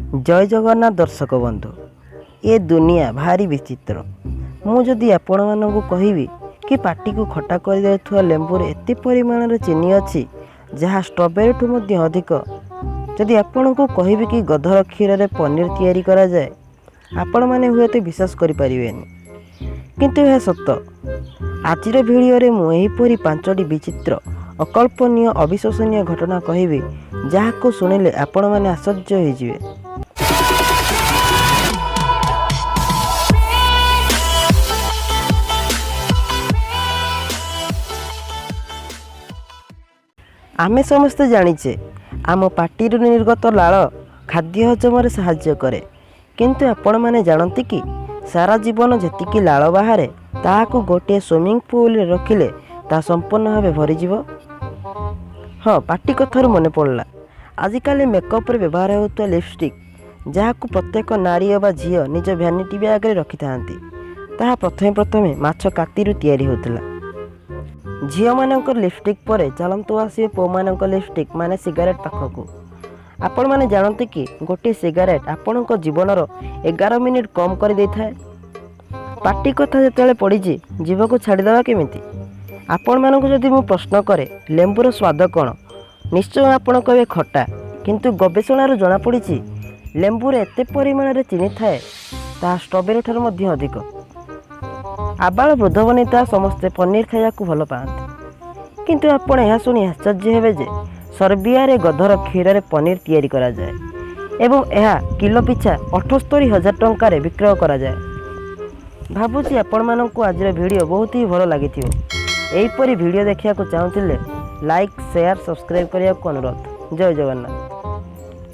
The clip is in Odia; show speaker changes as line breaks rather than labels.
ଜୟ ଜଗନ୍ନାଥ ଦର୍ଶକ ବନ୍ଧୁ, ଏ ଦୁନିଆ ଭାରି ବିଚିତ୍ର। ମୁଁ ଯଦି ଆପଣମାନଙ୍କୁ କହିବି କି ପାଟିକୁ ଖଟା କରିଦେଉଥିବା ଲେମ୍ବୁରେ ଏତେ ପରିମାଣରେ ଚିନି ଅଛି ଯାହା ଷ୍ଟ୍ରବେରୀଠୁ ମଧ୍ୟ ଅଧିକ, ଯଦି ଆପଣଙ୍କୁ କହିବି କି ଗଧର କ୍ଷୀରରେ ପନିର ତିଆରି କରାଯାଏ, ଆପଣମାନେ ହୁଏତ ବିଶ୍ୱାସ କରିପାରିବେନି, କିନ୍ତୁ ଏହା ସତ। ଆଜିର ଭିଡ଼ିଓରେ ମୁଁ ଏହିପରି ପାଞ୍ଚଟି ବିଚିତ୍ର, ଅକଳ୍ପନୀୟ, ଅବିଶ୍ୱସନୀୟ ଘଟଣା କହିବି ଯାହାକୁ ଶୁଣିଲେ ଆପଣମାନେ ଆଶ୍ଚର୍ଯ୍ୟ ହୋଇଯିବେ। ଆମେ ସମସ୍ତେ ଜାଣିଛେ ଆମ ପାଟିରୁ ନିର୍ଗତ ଲାଳ ଖାଦ୍ୟ ହଜମରେ ସାହାଯ୍ୟ କରେ, କିନ୍ତୁ ଆପଣମାନେ ଜାଣନ୍ତି କି ସାରା ଜୀବନ ଯେତିକି ଲାଳ ବାହାରେ ତାହାକୁ ଗୋଟିଏ ସୁଇମିଂ ପୁଲରେ ରଖିଲେ ତାହା ସମ୍ପୂର୍ଣ୍ଣ ଭାବେ ଭରିଯିବ? ହଁ, ପାଟି କଥାରୁ ମନେ ପଡ଼ିଲା, ଆଜିକାଲି ମେକଅପ୍ରେ ବ୍ୟବହାର ହେଉଥିବା ଲିପଷ୍ଟିକ୍, ଯାହାକୁ ପ୍ରତ୍ୟେକ ନାରୀ ଅବା ଝିଅ ନିଜ ଭ୍ୟାନିଟି ବ୍ୟାଗରେ ରଖିଥାନ୍ତି, ତାହା ପ୍ରଥମେ ପ୍ରଥମେ ମାଛ କାତିରୁ ତିଆରି ହେଉଥିଲା। ଝିଅମାନଙ୍କର ଲିପଷ୍ଟିକ୍ ପରେ ଚାଲନ୍ତୁ ଆସିବେ ପୁଅମାନଙ୍କ ଲିପଷ୍ଟିକ୍ ମାନେ ସିଗାରେଟ୍ ପାଖକୁ। ଆପଣମାନେ ଜାଣନ୍ତି କି ଗୋଟିଏ ସିଗାରେଟ୍ ଆପଣଙ୍କ ଜୀବନର 11 ମିନିଟ୍ କମ୍ କରିଦେଇଥାଏ? ପାଟି କଥା ଯେତେବେଳେ ପଡ଼ିଛି, ଜିଭକୁ ଛାଡ଼ିଦେବା କେମିତି? ଆପଣମାନଙ୍କୁ ଯଦି ମୁଁ ପ୍ରଶ୍ନ କରେ ଲେମ୍ବୁର ସ୍ୱାଦ କ'ଣ, ନିଶ୍ଚୟ ଆପଣ କହିବେ ଖଟା। କିନ୍ତୁ ଗବେଷଣାରୁ ଜଣାପଡ଼ିଛି ଲେମ୍ବୁରେ ଏତେ ପରିମାଣରେ ଚିନି ଥାଏ ତାହା ଷ୍ଟ୍ରବେରୀ ଠାରୁ ମଧ୍ୟ ଅଧିକ। ଆବାଳ ବୃଦ୍ଧ ବନିତା ସମସ୍ତେ ପନିର ଖାଇବାକୁ ଭଲ ପାଆନ୍ତି, କିନ୍ତୁ ଆପଣ ଏହା ଶୁଣି ଆଶ୍ଚର୍ଯ୍ୟ ହେବେ ଯେ ସର୍ବିଆରେ ଗଧର କ୍ଷୀରରେ ପନିର ତିଆରି କରାଯାଏ ଏବଂ ଏହା କିଲୋ ପିଛା 78,000 ଟଙ୍କାରେ ବିକ୍ରୟ କରାଯାଏ। ଭାବୁଛି ଆପଣମାନଙ୍କୁ ଆଜିର ଭିଡ଼ିଓ ବହୁତ ହି ଭଲ ଲାଗିଥିବ। ଏହିପରି ଭିଡ଼ିଓ ଦେଖିବାକୁ ଚାହୁଁଥିଲେ ଲାଇକ୍, ସେୟାର, ସବସ୍କ୍ରାଇବ୍ କରିବାକୁ ଅନୁରୋଧ। ଜୟ ଜଗନ୍ନାଥ।